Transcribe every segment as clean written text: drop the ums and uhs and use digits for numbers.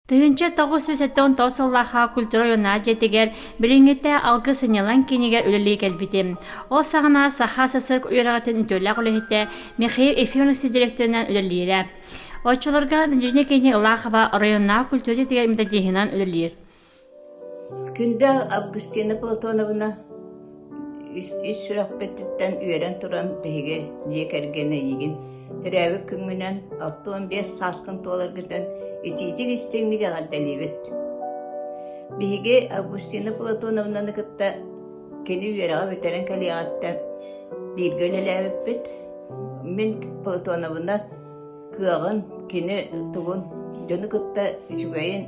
1979 сыллаахха культура оройуоннаах дьиэтигэр билиҥҥитэ Алгыс сынньалаҥ киинигэр үлэлии кэлбитим. Ол саҕана Саха СССР үөрэҕитин үтүөлээх үлэһитэ Михаил Ефимович директорынан үлэлиирэ. Оччолорго Нижний Кини Ылахова оройуоннаах культура дьиэтигэр методиһынан үлэлиир. Күндэ Августина Платоновна ис сүрэхпититтэн үөрэн туран биһиги дьиэ кэргэн эйигин төрөөбүт күҥҥүнэн 65 сааскын туоларгытын итиитик истиҥник эҕэрдэлиибит. Биһиги Августина Платоновнаны кытта кини үөрэҕи бүтэрэн кэлиэҕиттэн бииргэ үлэлээбиппит. Мин Платоновна кыаҕын, кини тугун, дьону кытта үчүгэйин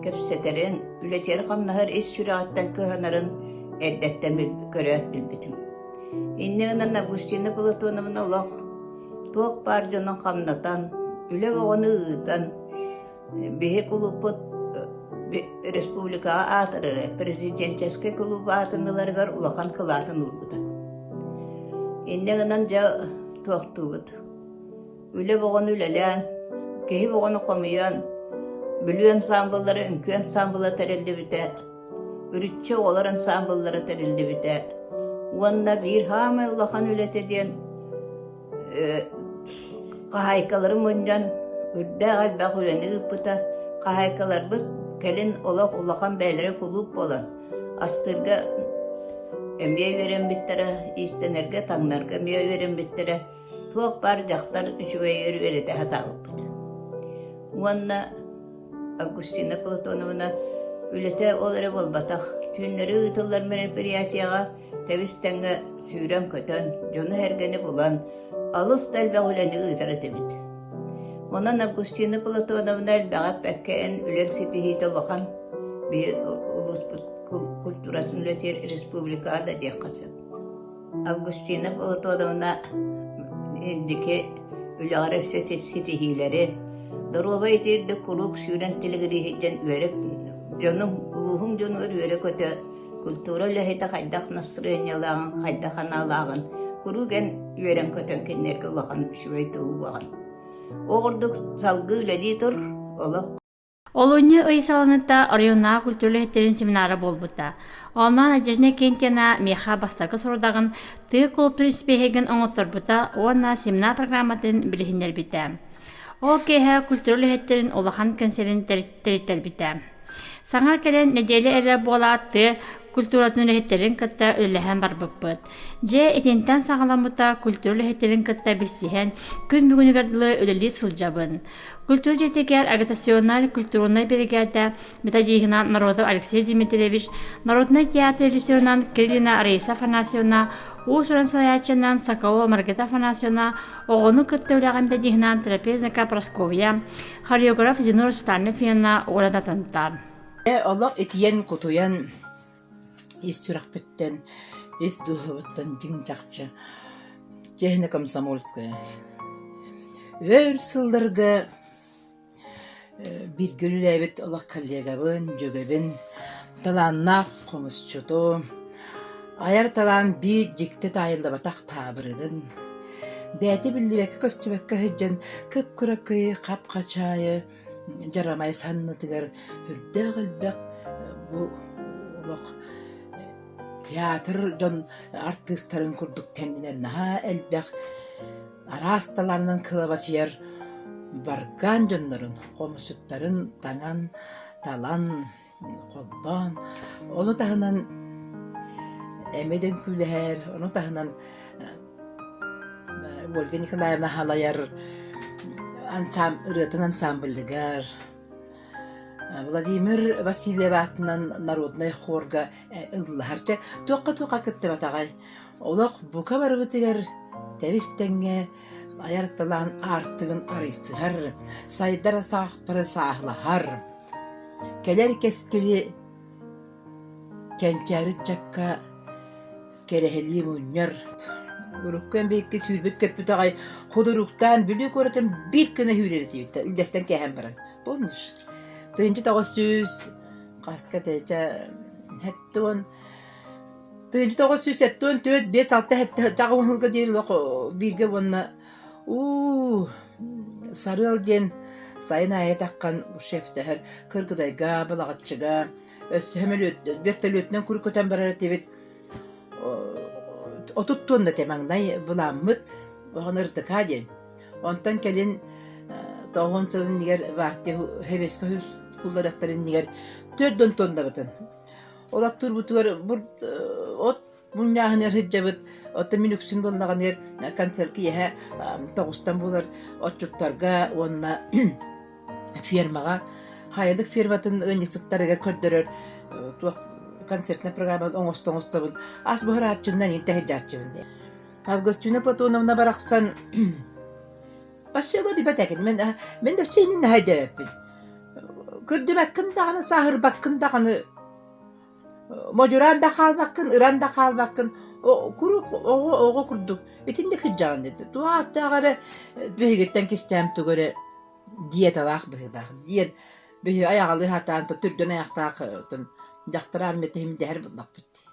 кэпсэтэрин, үлэтигэр-хамнаһар ис сүрэҕиттэн кыһанарын эрдэттэн көрөөт билбитим. Инньэ гынан Августина Платоновна олох туох баар дьонун хамнатан, үлэ бөҕөнү ыытан, биһи кулууппут республикаҕа аатырара, президенческэй кулууп аатын ыларыгар улахан кылаатын уурбута. Инньэ гынан дьэ туохтуубут. Үлэ бөҕөнү үлэлээн, киһи бөҕөнү хомуйан, Бүлүү ансаамбыллара, үҥкүү ансаамбыла тэриллибитэ, үрүччэ оҕолор ансаамбыллара тэриллибитэ уонна биир саамай улахан үлэтэ диэн хаһаайкалары мунньан үрдээх элбэх үлэни ыыппыта. Хаһаайкаларбыт кэлин олох улахан бэйэлэрэ кулууп буолан астыырга эмиэ үөрэммиттэрэ, иистэнэргэ, таҥнарга эмиэ үөрэммиттэрэ. Туох баар дьахтар үчүгэйигэр үөрэтэ сатаабыппыт. Уонна Августина Платоновна үлэтэ ол эрэ буолбатах. Түүннэри ыытыллар мероприятиеҕа тэбис-тэҥҥэ сүүрэн-көтөн, дьону-сэргэни булан, алыс да элбэх үлэни ыытар этибит. Онон Августина Платоновна элбэҕи эппэккэ эн үлэҥ ситиһиитэ улахан, биһи улууспут культуратын үлэтигэр республикаҕа да диэххэ сөп. Августина Платоновна инники үлэҕэр өссө ситиһиилэри, доруобай итиирдик куруук сүүрэн тилигирии сылдьан үөрэ дьонуҥ, улууһуҥ дьонугар үөрэ-көтө культура үлэһитэ хайдах настырыанньалааҕын, хайдах анаалааҕын куруук эн үөрэн-көтөн кинилэргэ улахан үчүгэй тылы угаҕын. Ол курдук салгыы үлэлии тур, олох Олунньу ый саҕаланыыта оройуоннааҕы культура үлэһиттэрин семинара буолбута. Онно Надежда Кентина миэхэ бастакы сорудаҕын тыа кулууптун испииһэгин оҥотторбута уонна семинар программатын билиһиннэрбитэ. Ол киэһэ культура үлэһиттэрин улахан кэнсиэрин тэриттэрбитэ. Саҥа кэлэн нэдиэлэ эрэ буолаат тыа культуратын үлэһиттэрин кытта үлэлэһэн барбыппыт. Дьэ, итинтэн саҕаламмыта культура үлэһиттэрин кытта билсиһэн, күн бүгүнүгэр дылы үлэлии сылдьабын. Культура дьиэтигэр агитационнай культурнай биригээдэ методиһынан Народов Алексей Дмитриевич, народнай театр режиссерунан Кириллина Раиса Афанасьевна, уус-уран салайааччынан Соколова Маргарита Афанасьевна, оҕону кытта үлэҕэ методиһынан Трапезника Прасковья, хореограф Зинура Стальнефьевна урататынтар. Олох итийэн-кутуйан ис сүрэхпиттэн, ис дууһабыттан дьиҥ-чахчы чиэһинэ комсомольская. Өр сылларга бииргэ үлэлээбит олох коллегабын, дьүөгэбин, талааннаах хомусчуту, айар талаан биир дьикти таайыллыбатах таабырынын, бэйэтэ биллибэккэ-көстүбэккэ сылдьан кып-кыракый, хап-хачаайы дьарамай саннытыгар үрдээх элбэх бу олох театр дьон артыыстарын курдук тэҥнэнэр наһаа элбэх араас талаанынан кылабачыйар баргаан дьоннорун хомусуттарын таҥан талан холбоон ону таһынан эмиэ да үҥкүүлэһэр ону таһынан Ольга Николаевна салайар ырыатын ансамблыгар Владимир Васильев аатынан народнай хорга ыллаһар. Чэ, туохха-туохха кыттыбатаҕай? Олох бука барыбытыгар тэбис-тэҥҥэ айар талаан аартыгын арыйсыһар, сайдар саахпары сааһылаһар. Кэлэр кэскили кэнчээри ыччакка кэрэһэлии мунньар. Урукку эмбиэккэ сүүрбүт-көппүт аҕай худуруктаан Бүлүү куоратын биир гына сүүрэр этибит үллэстэн кээһэн баран. Помнишь? 1900 хаска тэчэ 1974 5 6 7 чаҕы сылга диэри олох бииргэ уонна уу Сарыал диэн Сайын аайы таххан шефтэһэр Кыргыдайга, Балаҕаччыга, өссө вертолетунан куру көтөн барар этибит. 30 туонна этэ маҥнай былааммыт, оҕону ырдыка диэн. Онтон кэлин тоҕуон сылын иннигэр партия сэбиэскэй уларыттар иннигэр 4 туоннабытын. Ол аттуурбутугар от мунньааһыныгар сылдьабыт. Оттон мин үксүн буоллаҕыныгар концерт киэһэ тоҕустан буолар отчуттарга уонна фермаҕа Хайалык ферматын ыанньыксыттарыгар көрдөрөр туох концертнай программаны оҥосто оҥостобун ас буһарааччыннан иин тэһийдээччибин диэн. Августина Платоновна барахсан вообще ребятакин мен мен вообще иннин наһайдээбэппин. Кырдьыбаккын даҕаны сааһырбаккын даҕаны модьураан да хаалбаккын, ыран да хаалбаккын, куруук оҕо оҕо курдук итинник сылдьаҕын диэтэ. Туох ааттаах эрэ биһигиттэн кистээн тугу эрэ диеталаах быһыылаах диэн биһи айаҕалыы сатаан түргэн айахтаах дьахтар армията дэһэр буллахпыт дии.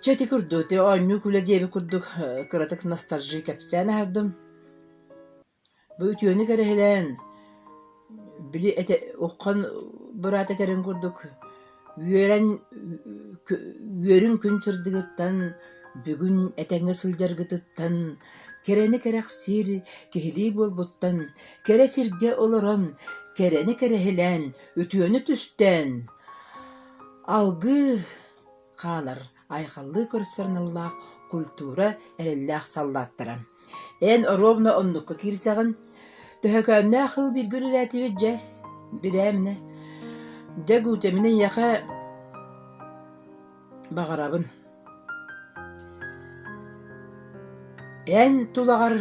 Чэ ити курдук ити оонньуу күлэ диэбит курдук кыратык ностальжи кэпсээн аһардым. Бу үтүөнү кэрэһилээн, били этэ Уххан быраат этэрин курдук, үөрэн үөрүн күн сырдыгыттан, бүгүн этэҥҥэ сылдьаргытыттан, кэрэни кэрэхсиир киһилии буолбуттан, кэрэ сиргэ олорон, кэрэни кэрэһилээн, үтүөнү түстээн, алгыы хаалар айхаллыы көрсөр аналлаах культура эрэллээх саллааттара. Эн оруобуна оннукка киирсэҕин, төһөкөөннөөх ыл бииргэ үлэлээтибит дьэ, билээминэ. Дьэ, Гутя, мин эйиэхэ баҕарабын. Эн тулаҕар,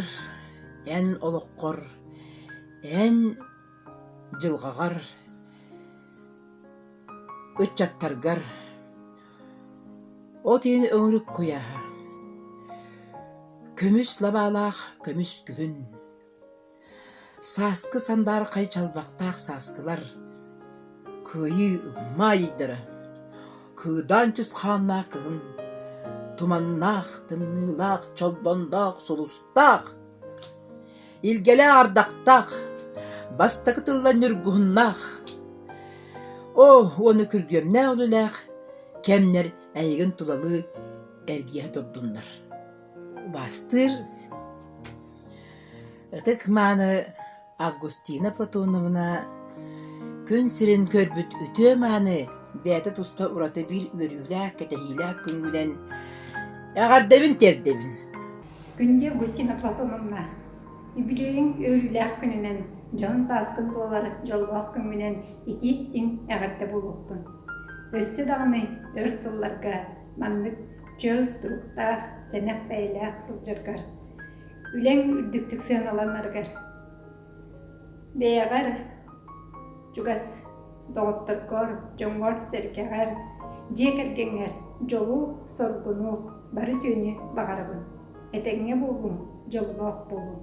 эн олоххор, эн дьылҕаҕар, ыччаттаргар От иһин өҥүрүк куйааһа, көмүс лабаалаах көмүс күһүн, сааскы сандаархай чалбахтаах сааскылар, кыайыы ыммаай ыйдара, кыыдаан чысхааннаах кыһын, туманнаах, тымныылаах, чолбондоох, сулустаах, илгэлээх ардахтаах, бастакы тылла ньургуһуннаах, оо, уонна күргүөмнээх үлэлээх кэмнэр эйигин тулалыы эргийэ турдуннар. Убаастыыр ытык-мааны Августина Платоновна күн сирин көрбүт үтүө-мааны бэйэтэ туспа ураты биир үөрүүлээх, кэтэһиилээх күҥҥүнэн эҕэрдэбин тиэрдэбин! Күндү Августина Платоновна, үбүлүөйүҥ үөрүүлээх күнүнэн, дьон сааскын буолар дьоллоох күҥҥүнэн итии-истиҥ эҕэрдэ буолуохтун! Өссө даҕаны өр сылларга маннык чөл туруктаах, сэнэх бэйэлээх сылдьаргар, үлэҥ үрдүктүк сыаналанарыгар, бэйэҕэр чугас доҕотторгор, дьоҥҥор-сэргэҕэр, дьиэ кэргэҥҥэр дьолу-соргуну, бары үтүөнү баҕарабын. Этэҥҥэ буолуҥ, дьоллоох буолуҥ.